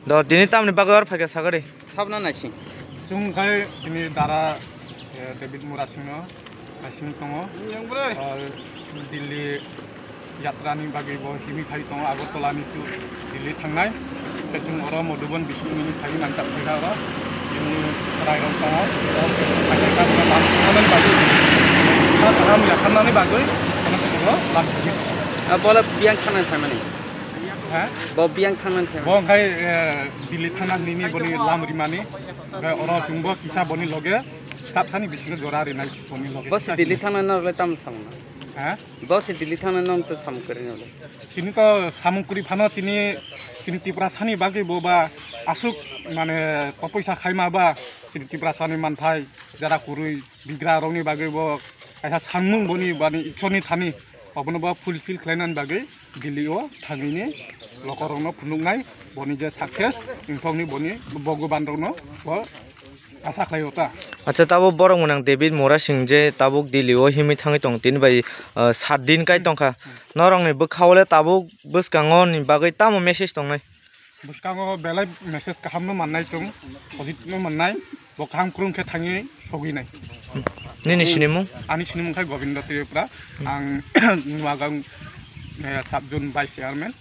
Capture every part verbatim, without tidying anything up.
Do, tini tamni bagwi or phaikha sagari. Sabna naising. Chwng khai chini dara, eh, David Murasingno naising tongo. Yang bre. Ah, Delhi yatra ni bagwi bo himwi khai tongo, Agartala ni tu Delhi thangnai. Tei chwng oro Madhuban Bisi ni khai manjak phaikha oro. Bini chwrai rok tongo. Lam thangnani bagwi. Lam thangnani bagwi. Lam thangnani bagwi. Ah, bola biyang thangnani phaimani. Ha? Bo biyang thangnani phaimani. Bo khai, eh, Delhi thangna hinwi boni lam rimani. Onkhe oro chwngbo kisa boni loge stapsani bisingo jora rinai boni loge. Bo se Delhi thangnani norokle tamo samung na? Ha? Bo se Delhi thangnani norok to samung kwrwi nole. Chini to samung kwrwi phano chini, chini Tiprasani bagwi bo ba aswk mane topoisa khaima ba chini Tiprasani manthai jara kwrwi bigra rokni bagwi bo kaisa samung boni bani Ishorni thani obono bo fulfill khlainani bagwi Delhi o thangwini lokorokno phunuknai boni je success wngthokni boni Bhagwan rokno bo asa khlaio ta. Acha, tabuk borok mwnang David Murasing je tabuk Delhi o himwi thangwi tong tini bai, ah, sat din kai tongkha. Norokni bwkhao le tabuk bwskango ni bagwi tamo message tongnai? Bwskango belai message kahamno mannai chwng, positive no mannai, bo kaham kwrwng khe thangwi sogwinai. Nini sinimung? Ani sinimung khai Gobindo Tripura, ang Nuagang, eh, sub zone vice chairman.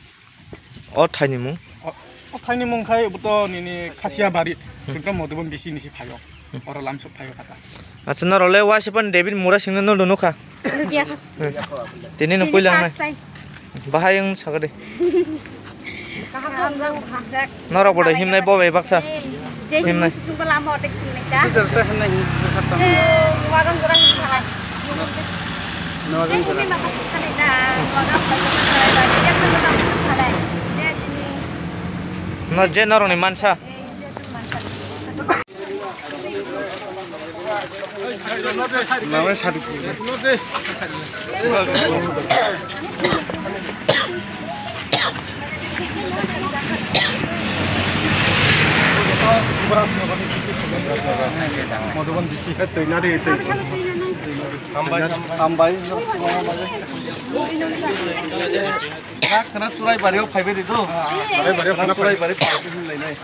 O thaini mung? O, o thaini mung khai bo to nini Khasiabari, chwng to Madhuban Bisi nisi phaio, oro lamsok phaio kha ta. Acha, norok le waisa pan David Murasingno no nukha? Nukya. Tini no puila nai. First time. Bahai wng sakha de. Kaham wng jak. Norok bodo himnai bo bai baksa. Himnai. Himnai. Wagang jora him khalai. Wagang jora. No je norok ni mansa. Hambai, hambai. Khana Churaibari o phaibai di to. Churaibari, Churaibari phaibai hinlainai.